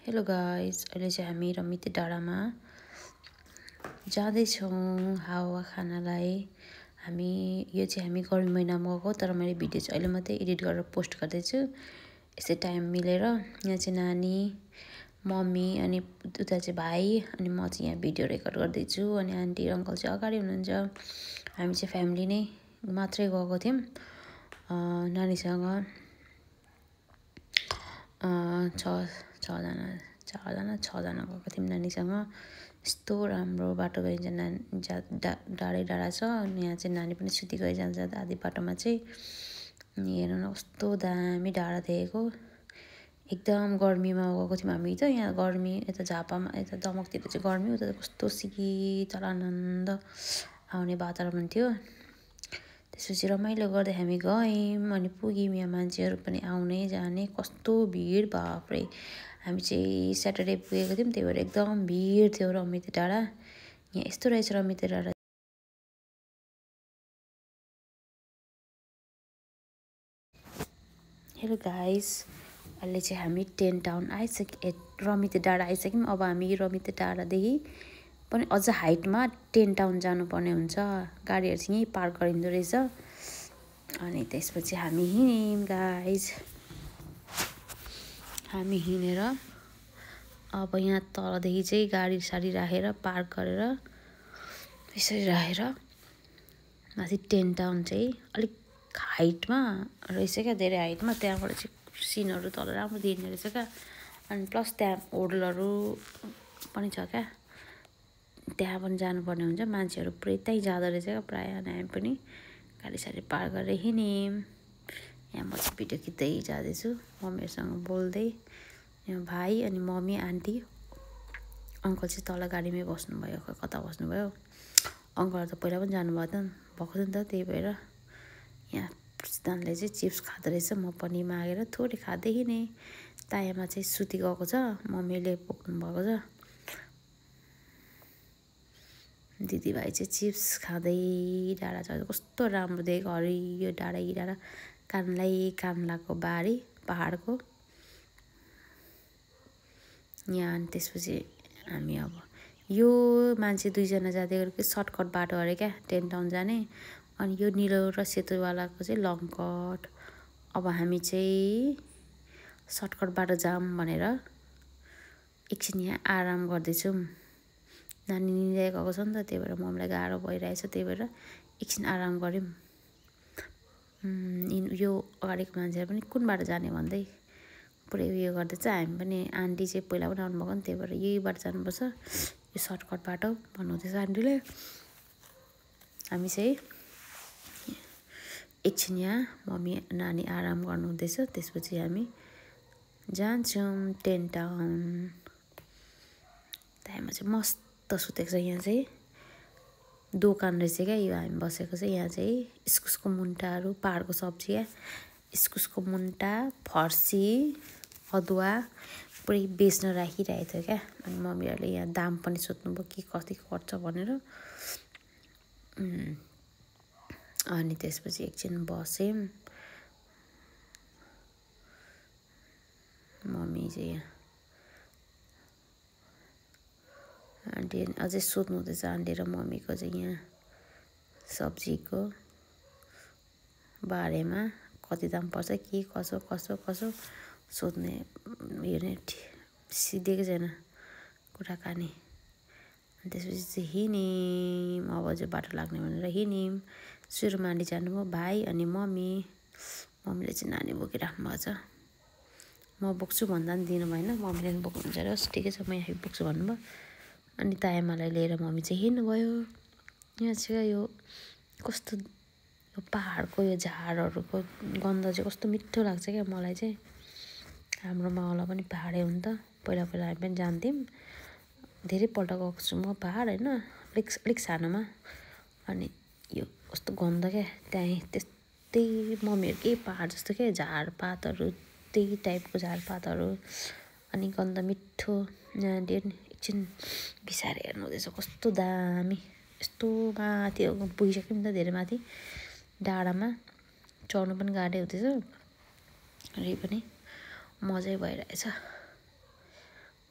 Hello guys, अहिले चाहिँ हामी रमिते डाँडामा जाँदैछौँ हावा खानलाई। यो चाहिँ हामी गर्मी महिनामा गएको, तर मैले भिडियो चाहिँ अहिले मात्रै एडिट गरेर पोस्ट गर्दैछु यसै टाइम मिलेर। यहाँ चाहिँ नानी, मम्मी अनि उता चाहिँ भाइ अनि म चाहिँ यहाँ भिडियो रेकर्ड गर्दैछु अनि आन्टी अङ्कल चाहिँ अगाडि हुनुहुन्छ। हामी चाहिँ फ्यामिली नै मात्रै गएको थियौँ नानीसँग। छजना गएको थियौँ नानीसँग। यस्तो राम्रो बाटो गइन्छ, डाँडै डाँडा छ अनि यहाँ चाहिँ नानी पनि सुति गइजान्छ आधी बाटोमा चाहिँ। हेर्नु न कस्तो दामी डाँडा देखेको। एकदम गर्मीमा गएको थियौँ हामी त। यहाँ गर्मी यता झापामा, यता दमकतिर चाहिँ गर्मी, उता कस्तो शीतल आनन्द आउने वातावरण थियो। त्यसपछि रमाइलो गर्दै हामी गयौँ अनि पुग्यौँ। यहाँ मान्छेहरू पनि आउने जाने, कस्तो भिड बाफ्रे। हामी चाहिँ स्याटरडे पुगेको थियौँ, त्यही भएर एकदम भिड थियो रमिते डाँडा। यहाँ यस्तो रहेछ रमिते डाँडा। हेलो गाइस, अहिले चाहिँ हामी 10 टाउन रमिते डाँडा आइसक्यौँ। अब हामी रमिते डाँडादेखि पनि अझ हाइटमा 10 टाउन जानुपर्ने हुन्छ। गाडीहरू चाहिँ यहीँ पार्क गरिँदो रहेछ। अनि त्यसपछि हामी हिँड्यौँ गाइस। हामी हिँडेर अब यहाँ तलदेखि चाहिँ गाडी साडी राखेर पार्क गरेर यसरी राखेर माथि 10 टाउन चाहिँ अलिक हाइटमा रहेछ क्या, धेरै हाइटमा। त्यहाँबाट चाहिँ सिनहरू तल राम्रो देखिने रहेछ क्या। अनि प्लस त्यहाँ होटलहरू पनि छ क्या, त्यहाँ पनि जानुपर्ने हुन्छ। मान्छेहरू पुरै त्यहीँ जाँदो रहेछ क्या प्रायः। अनि हामी पनि गाडी साडी पार्क गरेर हिँड्यौँ। यहाँ म चाहिँ भिडियो खिच्दै जाँदैछु मम्मीहरूसँग बोल्दै। यहाँ भाइ अनि मम्मी आन्टी अङ्कल चाहिँ तल गाडीमै बस्नुभयो। कता बस्नुभयो, अङ्कलहरू त पहिला पनि जानुभएको थियो नि त। त्यही भएर यहाँ सिद्धान्तले चाहिँ चिप्स खाँदो रहेछ, म पनि मागेर थोरै खाँदै हिँडेँ। तायामा चाहिँ सुति गएको छ, मम्मीले बोक्नु भएको छ। दिदीभाइ चाहिँ चिप्स खाँदै डाँडा चढ्दै। कस्तो राम्रो देखेको, हरियो डाँडा कानलाई कान लागेको बारी पहाडको यहाँ। अनि त्यसपछि हामी अब यो मान्छे दुईजना जाँदै गरेको सर्टकट बाटो अरे क्या 10 टाउन जाने। अनि यो निलो र सेतोवालाको चाहिँ लङ कट। अब हामी चाहिँ सर्टकट बाटो जाऊँ भनेर एकछिन यहाँ आराम गर्दैछौँ। नानी निदाइ गएको छ नि त, त्यही भएर मम्मीलाई गाह्रो भइरहेछ। त्यही भएर एकछिन आराम गऱ्यौँ। यो अगाडिको मान्छेहरू पनि कुन बाटो जाने भन्दै पुरै उयो गर्दैछ। हामी पनि, आन्टी चाहिँ पहिला पनि आउनुभएको नि, त्यही भएर यही बाटो जानुपर्छ, यो सर्टकट बाटो भन्नुहुँदैछ आन्टीले। हामी चाहिँ एकछिन यहाँ मम्मी नानी आराम गर्नुहुँदैछ। त्यसपछि हामी जान्छौँ 10 टाउन। त्यहाँमा चाहिँ मस्त सुतेको छ। यहाँ चाहिँ दोकान रहेछ क्या, यो हामी बसेको चाहिँ। यहाँ चाहिँ इस्कुसको मुन्टाहरू, पहाडको सब्जी क्या, इस्कुसको मुन्टा, फर्सी, अदुवा पुरै बेच्न राखिरहेको थियो क्या। अनि मम्मीहरूले यहाँ दाम पनि सोध्नुभयो के कति पर्छ भनेर। अनि त्यसपछि एकछिन बस्यौँ। मम्मी चाहिँ यहाँ आन्टी अझै सोध्नु हुँदैछ। आन्टी र मम्मीको चाहिँ यहाँ सब्जीको बारेमा कति दाम पर्छ, के कसो सोध्ने यो नै सिधेको छैन कुराकानी। अनि त्यसपछि चाहिँ हिँड्यौँ। अब चाहिँ बाटो लाग्ने भनेर हिँड्यौँ। सुरुमा आन्टी जानुभयो, भाइ अनि मम्मीले चाहिँ नानी बोकिराख्नु भएको छ। म बोक्छु भन्दा पनि दिनु भएन, मम्मीले पनि बोक्नुहुन्छ र ठिकै छ म यहाँ बोक्छु भन्नुभयो। अनि तायामालाई लिएर मम्मी चाहिँ हिँड्नुभयो। यहाँ चाहिँ यो कस्तो, यो पहाडको यो झारहरूको गन्ध चाहिँ कस्तो मिठो लाग्छ क्या मलाई चाहिँ। हाम्रो मावला पनि पहाडै हो नि त। पहिला हामी पनि जान्थ्यौँ, धेरैपल्ट गएको छु म पहाड होइन, अलिक सानोमा। अनि यो कस्तो गन्ध क्या त्यहीँ, त्यस्तै मम्मीहरूकै पहाड जस्तो क्या, झारपातहरू त्यही टाइपको झारपातहरू अनि गन्ध मिठो। यहाँ एकछिन बिसाएर हेर्नु हुँदैछ कस्तो दामी। यस्तो माथि पुगिसक्यौँ नि त, धेरै माथि डाँडामा चढ्नु पनि गाह्रै हुँदैछ। र पनि मजै भइरहेछ।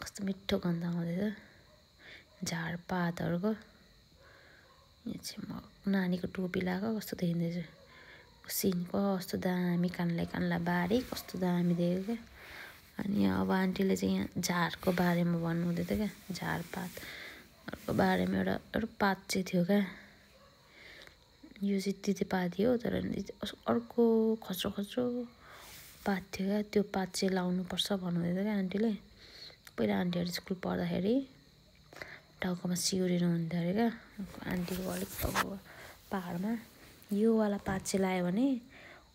कस्तो मिठो गन्ध आउँदैछ झारपातहरूको। यहाँ चाहिँ म नानीको टोपी लगाएको कस्तो देखिँदैछ सिन कस्तो दामी कानलाई बारी कस्तो दामी देख्यो क्या। अनि अब आन्टीले चाहिँ यहाँ झारको बारेमा भन्नुहुँदै थियो क्या झारपातहरूको बारेमा एउटा पात चाहिँ थियो क्या यो चाहिँ तितेपाती हो तर अर्को खच्रो खच्रो पात थियो क्या त्यो पात चाहिँ लाउनुपर्छ भन्नुहुँदै थियो क्या आन्टीले। पहिला आन्टीहरू स्कुल पढ्दाखेरि टाउकोमा सिउरिनु हुन्थ्यो अरे क्या आन्टीको अलिक अब पाहाडमा योवाला पात चाहिँ लायो भने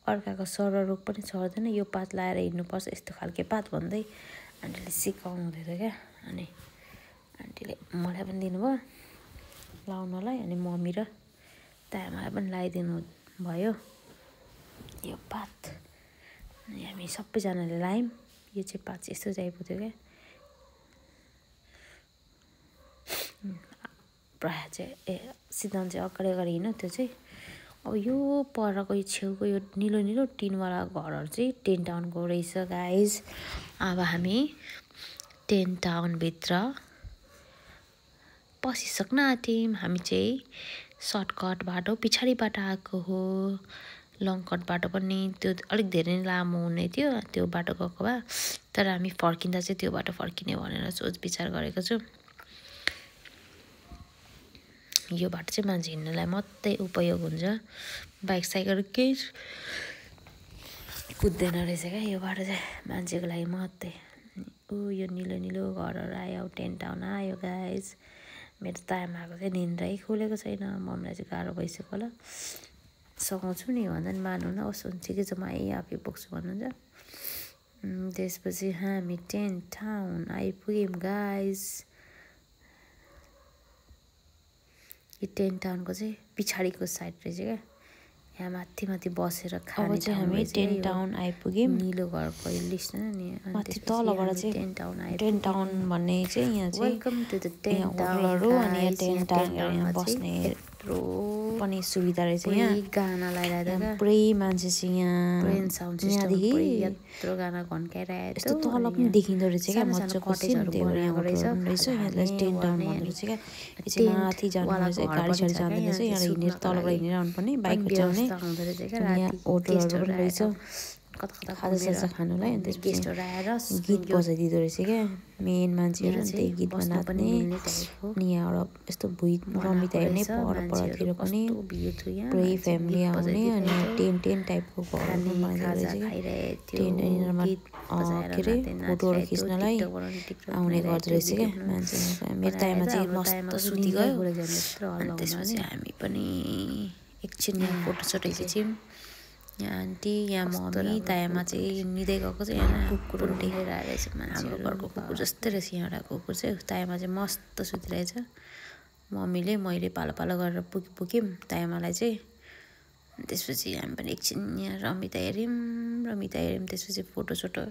अर्काको सररोग पनि सर्दैन यो पात लाएर हिँड्नुपर्छ यस्तो खालके पात भन्दै आन्टीले सिकाउनु हुँदै थियो क्या। अनि आन्टीले मलाई पनि दिनुभयो लाउनलाई अनि मम्मी र तामालाई पनि लगाइदिनु भयो यो पात। अनि हामी सबैजनाले लायौँ यो चाहिँ पात चाहिँ यस्तो चाहिँ आइपुग्थ्यो क्या प्रायः चाहिँ सिद्धान्त चाहिँ अगाडि हिँड्यो त्यो चाहिँ। अब यो परको यो छेउको यो निलो टिनवाला घरहरू चाहिँ टेन टाउनको रहेछ गाइज। अब हामी टेन टाउनभित्र पसिसक्न आँट्यौँ। हामी चाहिँ सर्टकट बाटो पछाडिबाट आएको हो लङ कट बाटो पनि त्यो अलिक धेरै नै लामो हुने थियो त्यो बाटो गएको भए तर हामी फर्किँदा चाहिँ त्यो बाटो फर्किने भनेर सोच विचार गरेको छु। यो बाटो चाहिँ मान्छे हिँड्नलाई मात्रै उपयोग हुन्छ बाइक साइकल केही कुद्दैन रहेछ क्या यो बाटो चाहिँ मान्छेको लागि मात्रै। यो निलो घरहरू आयो टेन टाउन आयो गाइज। मेरो तामाको चाहिँ निन्द्रै खुलेको छैन मम्मीलाई चाहिँ गाह्रो भइसक्यो होला सघाउँछु नि भन्दा नि मान्नु न होस् ठिकै छ म आफै पुग्छु भन्नुहुन्छ। त्यसपछि हामी टेन टाउन आइपुग्यौँ गाइज। यो टेन टाउनको चाहिँ पछाडिको साइड रहेछ क्या यहाँ माथि बसेर खाने चाहिँ हामी टेन टाउन आइपुग्यौँ। निलो घरको लिस्ट नि माथि तलबाट चाहिँ टेन टाउन भन्ने चाहिँ यहाँ चाहिँ वेलकम टु द टेन टाउनहरू अनि यहाँ टेन टाउन बस्ने पनि सुविधा रहेछ। यहाँ गाना लगाइरहेको पुरै मान्छे चाहिँ यहाँदेखि यत्रो गाना घन्काइरहेको यस्तो तल पनि देखिँदो रहेछ क्या मजाको रहेछ यहाँ टेन टाउन भन्दो रहेछ क्या। यो माथि जानु रहेछ गाडी साडी जाँदैन रहेछ यहाँ हिँडेर तलबाट हिँडेर आउनु पर्ने बाइक चलाउने यहाँ होटलहरू पनि रहेछ खाजासाजा खानुलाई। अनि त्यसपछि गीत बजाइदिँदो रहेछ क्या मेन मान्छेहरू त्यही गीतमा नाच्ने। अनि यहाँबाट यस्तो भुइँ रमिता हेर्ने परतिर पनि पुरै फ्यामिली आउने अनि टेन टाइपको घरहरू बनाइदिँदो रहेछ क्या टेन्ट यिनीहरूमा के अरे फोटोहरू खिच्नलाई आउने गर्दो रहेछ क्या मान्छे। मेरो ताईमा चाहिँ मस्त सुति गयो अनि त्यसपछि हामी पनि एकछिन यहाँ फोटोसोटो खिच्यौँ। यहाँ आन्टी यहाँ मम्मी तायामा चाहिँ निदै गएको चाहिँ यहाँ कुकुर रहेछ हाम्रो घरको कुकुर जस्तै रहेछ यहाँ एउटा कुकुर चाहिँ तायामा चाहिँ मस्त सुतिरहेछ। मम्मीले मैले पालो गरेर पुग्यौँ तायामालाई चाहिँ। त्यसपछि हामी पनि एकछिन यहाँ रमिता हेऱ्यौँ त्यसपछि फोटोसोटो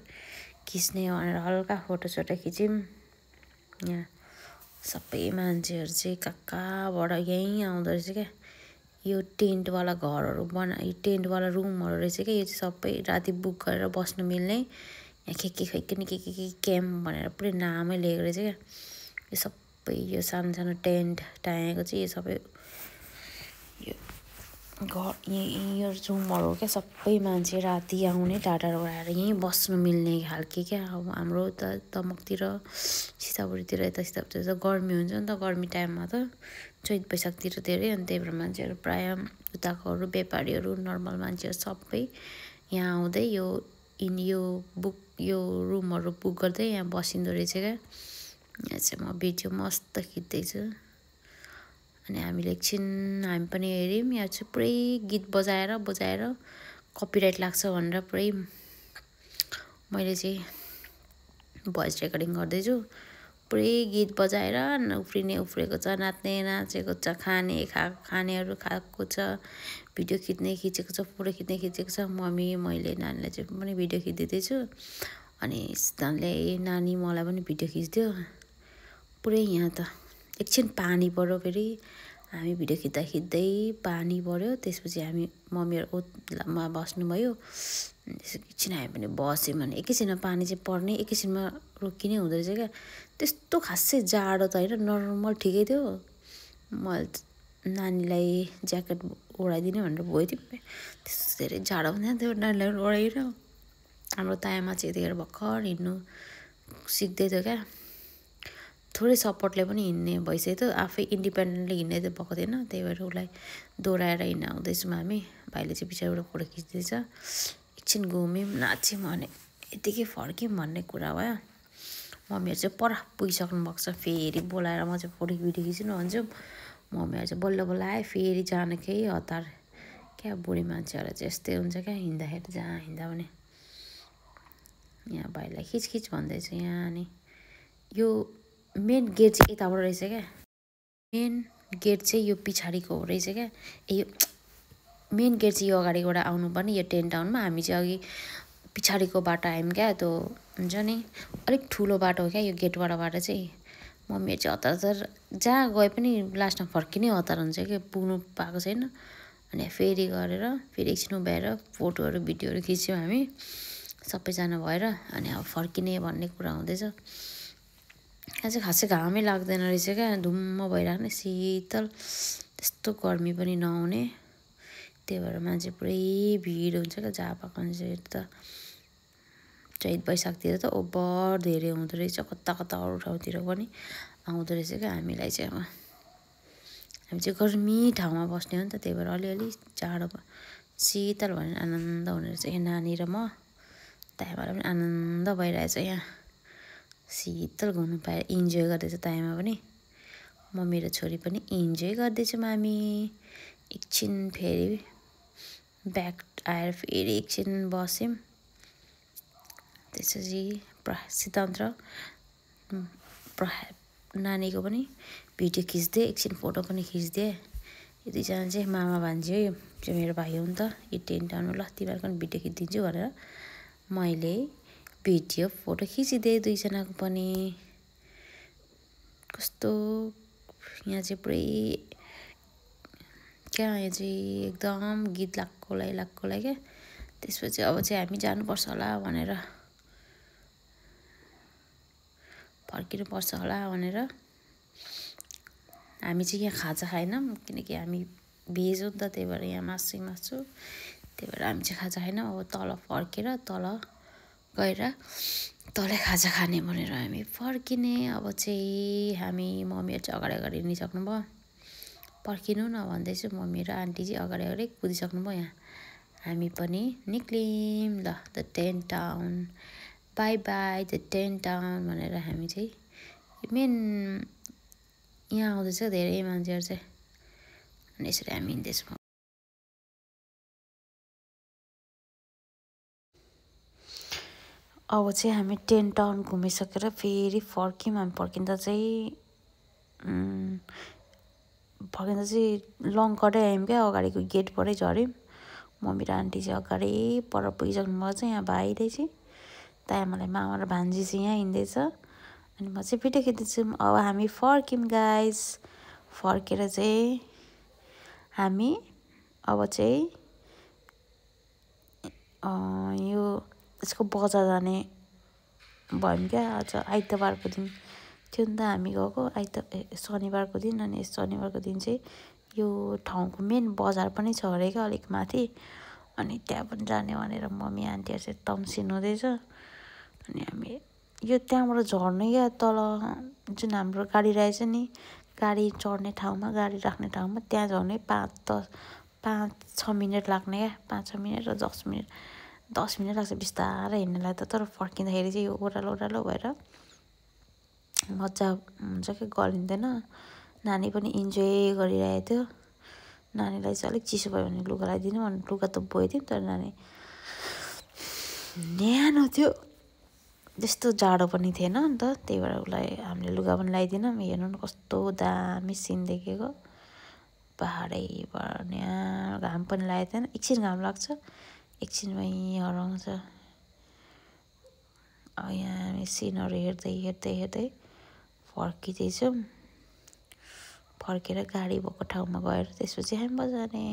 खिच्ने भनेर हल्का फोटोसोटो खिच्यौँ। यहाँ सबै मान्छेहरू चाहिँ कहाँबाट यहीँ आउँदो रहेछ क्या यो टेन्टवाला घरहरू यो टेन्टवाला रुमहरू रहेछ क्या यो चाहिँ सबै राति बुक गरेर बस्नु मिल्ने यहाँ के क्याम्प भनेर पुरै नामै लेखेको रहेछ क्या। यो सबै यो सानो टेन्ट टाँगेको चाहिँ यो सबै यो घर यो रुमहरू हो क्या सबै मान्छे राति आउने टाढाबाट आएर यहीँ बस्नु मिल्ने खालके क्या। अब हाम्रो त दमकतिर सीतापुरीतिर यतातिर त गर्मी हुन्छ नि त गर्मी टाइममा त चैत वैशाखतिर धेरै अनि त्यही भएर मान्छेहरू प्रायः उताकोहरू व्यापारीहरू नर्मल मान्छेहरू सबै यहाँ आउँदै यो रुमहरू बुक गर्दै यहाँ बसिँदो रहेछ क्या। यहाँ चाहिँ म भिडियो मस्त खिच्दैछु अनि हामीले एकछिन हामी पनि हेऱ्यौँ। यहाँ चाहिँ पुरै गीत बजाएर कपिराइट लाग्छ भनेर पुरै मैले चाहिँ भोइस रेकर्डिङ गर्दैछु पुरै गीत बजाएर उफ्रेको छ नाचेको छ खानेहरू खाएको छ भिडियो खिचेको छ फोटो खिचेको छ। मम्मी मैले नानीलाई चाहिँ पनि भिडियो खिचिदिँदैछु अनि सिद्धान्तले नानी मलाई पनि भिडियो खिचिदियो पुरै। यहाँ त एकछिन पानी पऱ्यो फेरि हामी भिडियो खिच्दा खिच्दै पानी पऱ्यो। त्यसपछि हामी मम्मीहरू ओतमा बस्नुभयो। एकछिन हामी पनि बस्यौँ भने एकैछिनमा पानी चाहिँ पर्ने, एकैछिनमा रोकिने हुँदो रहेछ क्या। त्यस्तो खासै जाडो त होइन, नर्मल ठिकै थियो। मैले नानीलाई ज्याकेट ओढाइदिने भनेर गएको थिएँ। त्यस्तो धेरै जाडो पनि थियो नानीलाई ओढाएर। हाम्रो तायामा चाहिँ यतिखेर भर्खर हिँड्नु सिक्दै थियो क्या। थोरै सपोर्टले पनि हिँड्ने भइसक्यो थियो, आफै इन्डिपेन्डेन्टली हिँड्ने त भएको थिएन। त्यही भएर उसलाई दोहोऱ्याएर हिँडाउँदैछौँ हामी। भाइले चाहिँ पछाडिबाट फोटो खिच्दैछ। एकछिन घुम्यौँ, नाच्यौँ भने यतिकै फर्क्यौँ भन्ने कुरा भयो। मम्मीहरू चाहिँ पर पुगिसक्नु भएको छ। फेरि बोलाएर म चाहिँ फोटो भिडियो खिच्नु भन्छु। मम्मीहरू चाहिँ बल्ल बल्ल आयो। फेरि जानेकै हतार क्या। बुढी मान्छेहरू चाहिँ यस्तै हुन्छ क्या, हिँड्दाखेरि जहाँ हिँड्दा पनि। यहाँ भाइलाई खिच भन्दैछ। यहाँ अनि यो मेन गेट चाहिँ यताबाट रहेछ क्या। मेन गेट चाहिँ यो पछाडिको हो रहेछ क्या। यो मेन गेट चाहिँ यो अगाडिबाट आउनुपर्ने, यो 10 टाउनमा। हामी चाहिँ अघि पछाडिको बाटो आयौँ क्या। त्यो हुन्छ नि अलिक ठुलो बाटो हो क्या यो गेटबाट चाहिँ। मम्मीहरू चाहिँ हतार जहाँ गए पनि लास्टमा फर्किने हतार हुन्छ कि पुग्नु पाएको छैन। अनि फेरि गरेर फेरि एकछिन उभ्याएर फोटोहरू भिडियोहरू खिच्यौँ हामी सबैजना भएर। अनि अब फर्किने भन्ने कुरा हुँदैछ। यहाँ चाहिँ खासै घामै लाग्दैन रहेछ क्या। धुम्म भइराख्ने शीतल, त्यस्तो गर्मी पनि नहुने। त्यही भएर मान्छे पुरै भिड हुन्छ क्या। झापाको मान्छेहरू त चैत वैशाखतिर त ओभर धेरै हुँदो रहेछ। कता अरू ठाउँतिर पनि आउँदो रहेछ क्या। हामीलाई चाहिँ अब हामी चाहिँ गर्मी ठाउँमा बस्ने हो नि त। त्यही भएर अलिअलि जाडो शीतल भनेर आनन्द हुने रहेछ। यहाँ नानी र म तायामालाई पनि आनन्द भइरहेछ। यहाँ शीतल घुम्नु पाएर इन्जोय गर्दैछ तायामा पनि। म मेरो छोरी पनि इन्जोय गर्दैछु मामी। एकछिन फेरि ब्याक आएर फेरि एकछिन बस्यौँ। त्यसपछि सिद्धान्त र नानीको पनि भिडियो खिच्दै एकछिन फोटो पनि खिचिदिएँ। यो दुईजना चाहिँ मामा भान्जी हो। यो चाहिँ मेरो भाइ हो नि त। यो 10 टाउनमा। ल तिमीहरूको पनि भिडियो खिचिदिन्छु भनेर मैले भिडियो फोटो खिचिदिएँ दुईजनाको पनि। कस्तो यहाँ चाहिँ पुरै क्या, यहाँ चाहिँ एकदम गीत लाग्कोलाई क्या। त्यसपछि अब चाहिँ हामी जानुपर्छ होला भनेर, फर्किनुपर्छ होला भनेर हामी चाहिँ यहाँ खाजा खाएनौँ। किनकि हामी भेज हो नि त। त्यही भएर यहाँ मासु। त्यही भएर हामी चाहिँ खाजा खाएनौँ। अब तल फर्केर तल गएर तलै खाजा खाने भनेर हामी फर्किने। अब चाहिँ हामी मम्मीहरू चाहिँ अगाडि हिँडिसक्नुभयो। पर्खिनु न भन्दैछु। मम्मी र आन्टी चाहिँ अगाडि कुदिसक्नुभयो। यहाँ हामी पनि निक्ल्यौँ। ल the 10 town, by by the 10 town भनेर हामी चाहिँ मेन यहाँ आउँदैछ धेरै मान्छेहरू चाहिँ। अनि यसरी हामी हिँड्दैछौँ। अब चाहिँ हामी 10 टाउन घुमिसकेर फेरि फर्क्यौँ। हामी फर्किँदा चाहिँ लङ्कडै आयौँ क्या। अगाडिको गेटबाटै झऱ्यौँ। मम्मी र आन्टी चाहिँ अगाडि पर पुगिसक्नु भएको छ। यहाँ भाइले चाहिँ तायामालाई मामा र भान्जी चाहिँ यहाँ हिँड्दैछ। अनि म चाहिँ भिडियो खिच्दैछु। अब हामी फर्क्यौँ गाइस। फर्केर चाहिँ हामी अब चाहिँ यो यसको बजार जाने भयौँ क्या। आज आइतबारको दिन थियो नि त हामी गएको। शनिबारको दिन। अनि शनिबारको दिन चाहिँ यो ठाउँको मेन बजार पनि छ अरे क्या, अलिक माथि। अनि त्यहाँ पनि जाने भनेर मम्मी आन्टीहरू चाहिँ तम्सिनु हुँदैछ। अनि हामी यो त्यहाँबाट झर्ने क्या। तल जुन हाम्रो गाडी रहेछ नि, गाडी चढ्ने ठाउँमा, गाडी राख्ने ठाउँमा, त्यहाँ झर्ने 5-6 मिनट लाग्ने क्या। 5-6 मिनट र 10 मिनट लाग्छ बिस्तारै हिँड्नलाई त। तर फर्किँदाखेरि चाहिँ यो ओह्रालो भएर मजा हुन्छ कि गरिँदैन। नानी पनि इन्जोय गरिरहेको थियो। नानीलाई चाहिँ अलिक चिसो भयो भने लुगा लगाइदिनु भने लुगा त बोइदिउँ। तर नानी न्यानो थियो, त्यस्तो जाडो पनि थिएन नि त। त्यही भएर उसलाई हामीले लुगा पनि लगाइदिनौँ। हेर्नु न कस्तो दामी सिन देखेको। पाहाडैबाट यहाँ घाम पनि लागेको थिएन। एकछिन घाम लाग्छ, एकछिनमै हराउँछ। अब यहाँ हामी सिनहरू हेर्दै फर्किँदैछौँ। फर्केर गाडी भएको ठाउँमा गएर त्यसपछि हामी बजार्ने।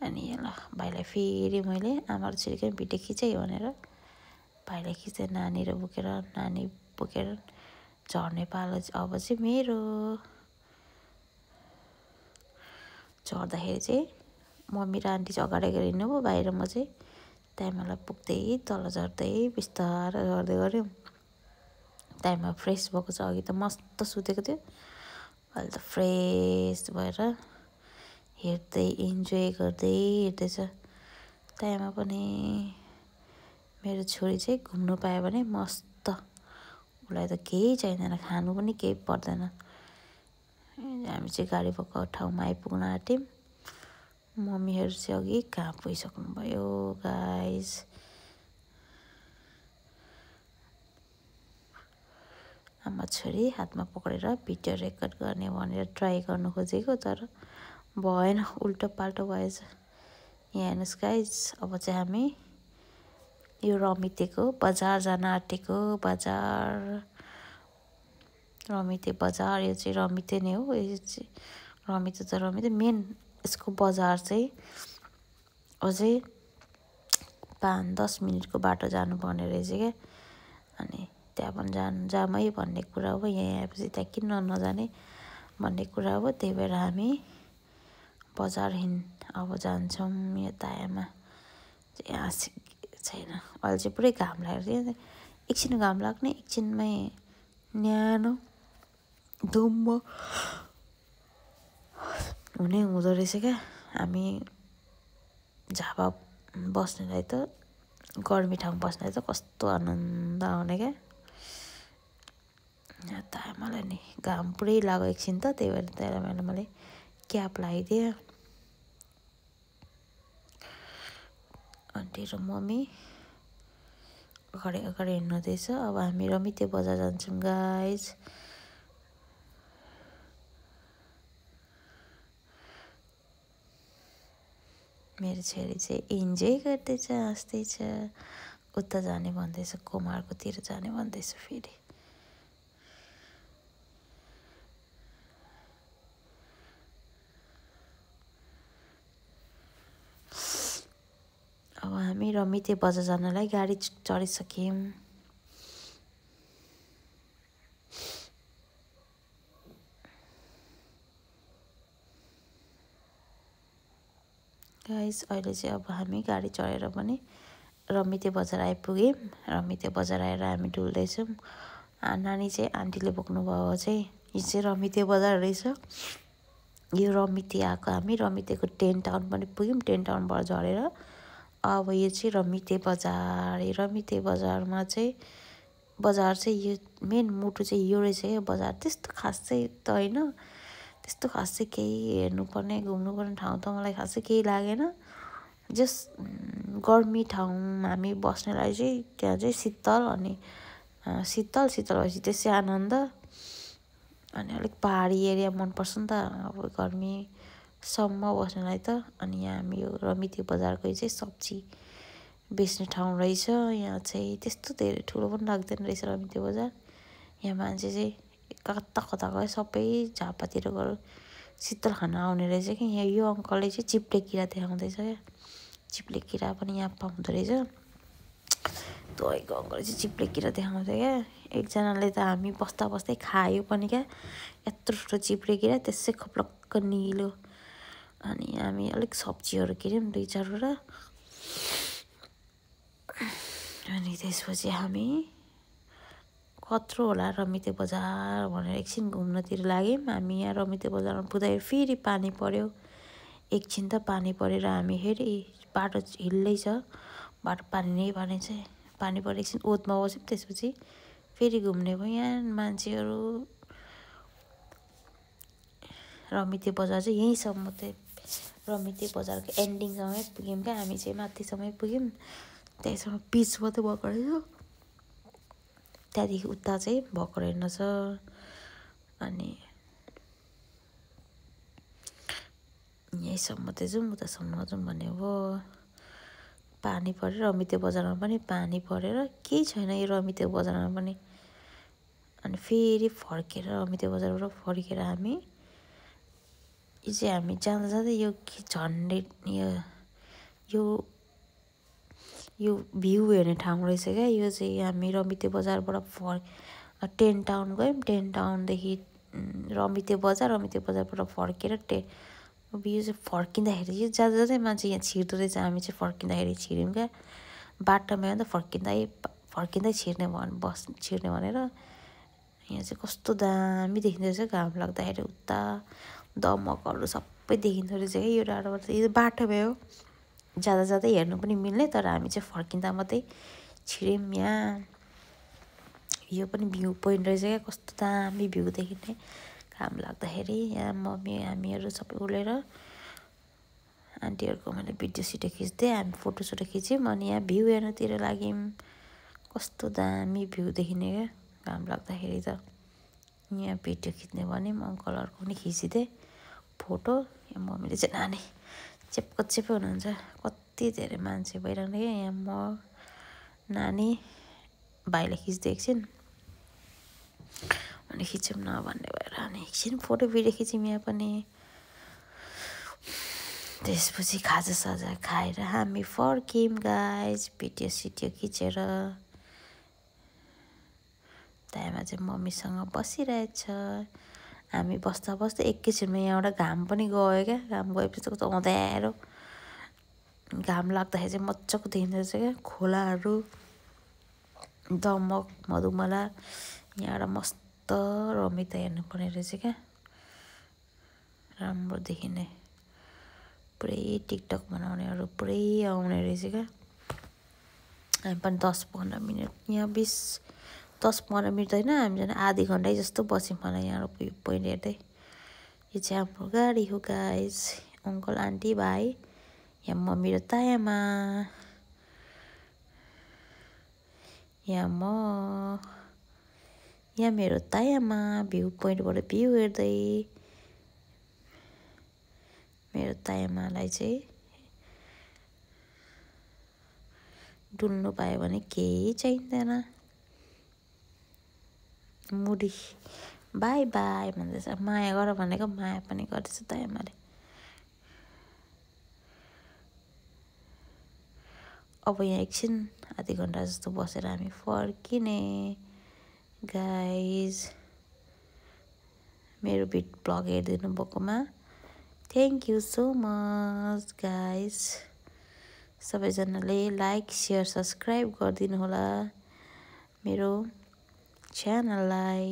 अनि ल भाइलाई फेरि मैले आमा र छोरीकै भिडियो खिचेँ भनेर भाइलाई खिचेँ। नानी बोकेर झर्ने पालो अब चाहिँ मेरो। झर्दाखेरि चाहिँ मम्मी र आन्टी चाहिँ अगाडि हिँड्नुभयो, भाइ र म चाहिँ टाइममा पुग्दै तल झर्दै बिस्तारै झर्दै गऱ्यौँ। टाइममा फ्रेस भएको छ, अघि त मस्त सुतेको थियो, अहिले त फ्रेस भएर हेर्दै इन्जोय गर्दै हेर्दैछ। टाइममा पनि मेरो छोरी चाहिँ घुम्नु पायो भने मस्त, उसलाई त केही चाहिँदैन, खानु पनि केही पर्दैन। हामी चाहिँ गाडी भएको ठाउँमा आइपुग्न आँट्यौँ। मम्मीहरू चाहिँ अघि कहाँ पुगिसक्नुभयो गाइस। आमा छोरी हातमा पक्रेर भिडियो रेकर्ड गर्ने भनेर ट्राई गर्नु खोजेको, तर भएन, उल्टो पाल्टो भएछ। यहाँ हेर्नुहोस् गाइस, अब चाहिँ हामी यो रमितेको बजार जान आँटेको। रमिते बजार, यो चाहिँ रमिते नै हो। यो चाहिँ रमिते त रमिते मेन, यसको बजार चाहिँ अझै 5-10 मिनटको बाटो जानुपर्ने रहेछ क्या। अनि त्यहाँ पनि जामै भन्ने कुरा हो, यहाँ आएपछि त्यहाँ किन नजाने भन्ने कुरा हो। त्यही भएर हामी बजार अब जान्छौँ। यता आमा यहाँ छैन, अहिले चाहिँ पुरै घाम लागेको थियो। एकछिन घाम लाग्ने, एकछिनमै न्यानो धुम्म हुने हुँदो रहेछ क्या। हामी झापा बस्नेलाई त, गर्मी ठाउँ बस्नेलाई त कस्तो आनन्द आउने क्या। यहाँ त मलाई नि घाम पुरै लाग्यो एकछिन त, त्यही भएर त्यसलाई मैले क्याप लगाइदिएँ। आन्टी र मम्मी अगाडि हिँड्नुहुँदैछ। अब हामी रमिते बजार जान्छौँ गाइज। मेरो छोरी चाहिँ इन्जोय गर्दैछ, हाँस्दैछ। उता जाने भन्दैछ, कुमारकोतिर जाने भन्दैछ फेरि। अब हामी रमिते बजार जानलाई गाडी चढिसक्यौँ। गाइस अहिले चाहिँ अब हामी गाडी चढेर पनि रमिते बजार आइपुग्यौँ। रमिते बजार आएर हामी डुल्दैछौँ। नानी चाहिँ आन्टीले बोक्नुभयो चाहिँ यो चाहिँ रमिते बजार रहेछ। यो रमिते आएको हामी रमितेको 10 टाउन पनि पुग्यौँ। 10 टाउनबाट झरेर अब यो चाहिँ रमिते बजार। यो रमिते बजारमा चाहिँ बजार चाहिँ यो मेन मुटु चाहिँ यो रहेछ क्या बजार। त्यस्तो खास चाहिँ त होइन, त्यस्तो खास चाहिँ केही हेर्नुपर्ने घुम्नुपर्ने ठाउँ त मलाई खासै केही लागेन। गर्मी ठाउँ हामी बस्नेलाई चाहिँ त्यहाँ चाहिँ शीतल, अनि शीतल भएपछि त्यसै आनन्द। अनि अलिक पहाडी एरिया मनपर्छ नि त अब गर्मीसम्म बस्नेलाई त। अनि यहाँ हामी यो रमिते बजारको चाहिँ सब्जी बेच्ने ठाउँ रहेछ। यहाँ चाहिँ त्यस्तो धेरै ठुलो पनि लाग्दैन रहेछ रमिते बजार। यहाँ मान्छे चाहिँ कता गयो, सबै झापातिर गएर शीतल खान आउने रहेछ कि। यहाँ यो अङ्कलले चाहिँ चिप्ले किरा देखाउँदैछ क्या। चिप्ले किरा पनि यहाँ पाउँदो रहेछ। तपाईँको अङ्कलले चाहिँ चिप्ले किरा देखाउँछ क्या। एकजनाले त हामी बस्दै खायो पनि क्या, यत्रो ठुलो चिप्ले किरा, त्यसै खप्लक्क निलो। अनि हामी अलिक सब्जीहरू किन्यौँ 2-4वटा। अनि त्यसपछि हामी कत्रो होला रमिते बजार भनेर एकछिन घुम्नतिर लाग्यौँ। हामी यहाँ रमिते बजारमा पुग्दाखेरि फेरि पानी पऱ्यो। एकछिन त पानी परेर हामी फेरि बाटो हिल्लै छ, बाटो पानी चाहिँ पानी परेर एकछिन ओतमा बस्यौँ। त्यसपछि फेरि घुम्ने भयो। यहाँ मान्छेहरू रमिते बजार चाहिँ यहीँसम्म, चाहिँ रमिते बजारको एन्डिङसम्मै पुग्यौँ क्या। हामी चाहिँ माथिसम्मै पुग्यौँ, त्यहीँसम्म पिच मात्रै भएको रहेछ। त्यहाँदेखि उता चाहिँ भएको रहेनछ। अनि यहीँसम्म चाहिँ जाउँ, उतासम्म नजाउँ भन्ने हो। पानी परेर रमिते बजारमा पनि पानी परेर केही छैन यो रमिते बजारमा पनि। अनि फेरि फर्केर रमिते बजारबाट फर्केर हामी यो चाहिँ हामी जाँदा जाँदै यो झन्डै यो यो भ्यू हेर्ने ठाउँ रहेछ क्या। यो चाहिँ हामी रमिते बजारबाट 10 टाउन गयौँ। 10 टाउनदेखि रमिते बजारबाट फर्केर यो चाहिँ फर्किँदाखेरि यो जाँदा जाँदै मान्छे यहाँ छिर्दो रहेछ। हामी चाहिँ फर्किँदाखेरि छिर्यौँ क्या। बाटोमा त फर्किँदै छिर्ने भनेर यहाँ चाहिँ कस्तो दामी देखिँदो रहेछ। घाम लाग्दाखेरि उता दमकहरू सबै देखिँदो रहेछ क्या यो डाँडाबाट। यो बाटोमा हो, जाँदा जाँदै हेर्नु पनि मिल्ने, तर हामी चाहिँ फर्किँदा मात्रै छिर्यौँ। यहाँ यो पनि भ्यू पोइन्ट रहेछ क्या। कस्तो दामी भ्यू देखिने घाम लाग्दाखेरि। यहाँ मम्मी हामीहरू सबै उलेर आन्टीहरूको मैले भिडियो सिडियो खिच्दै हामी फोटोसोटो खिच्यौँ। अनि यहाँ भ्यू हेर्नुतिर लाग्यौँ। कस्तो दामी भ्यू देखिने क्या घाम लाग्दाखेरि त। यहाँ भिडियो खिच्ने भन्यौँ, अङ्कलहरूको पनि खिचिदिएँ फोटो। यहाँ मम्मीले चाहिँ नानी चेप्पो हुनुहुन्छ। कति धेरै मान्छे भइरहने क्या। यहाँ म नानी भाइले खिच्दै एकछिन अनि खिच्यौँ न भन्ने भएर अनि एकछिन फोटो भिडियो खिच्यौँ यहाँ पनि। त्यसपछि खाजासाजा खाएर हामी फर्क्यौँ गाइज भिडियो सिडियो खिचेर। त्यहाँमा चाहिँ मम्मीसँग बसिरहेछ। हामी बस्दा बस्दा एकैछिनमा यहाँबाट घाम पनि गयो क्या। घाम गएपछि त कस्तो अँध्यारो घाम लाग्दाखेरि चाहिँ मजाको देखिँदो रहेछ क्या। खोलाहरू, दमक, मधुमला, यहाँबाट मस्त रमिता हेर्नुपर्ने रहेछ क्या। राम्रो देखिने, पुरै टिकटक बनाउनेहरू पुरै आउने रहेछ क्या। हामी पनि 10-15 मिनट यहाँ 10-15 मिनट होइन, हामी झन् आधी घन्टै जस्तो बस्यौँ होला यहाँ पोइन्ट हेर्दै। यो चाहिँ हाम्रो गाडी हो गाइज। अङ्कल आन्टी भाइ, यहाँ मम्मी र तायामा, यहाँ म, यहाँ मेरो तायामा भ्यू पोइन्टबाट भ्यू हेर्दै। मेरो तायामालाई चाहिँ डुल्नु पायो भने केही चाहिँदैन। मुडी बाई बाई भन्दैछ। माया गर भनेको माया पनि गर्दैछ तायामाले। अब यहाँ एकछिन आधी घन्टा जस्तो बसेर हामी फर्किने गाइज। मेरो ब्लग हेरिदिनु भएकोमा thank you so much guys. सबैजनाले लाइक सेयर सब्सक्राइब गरिदिनु होला मेरो च्यानललाई।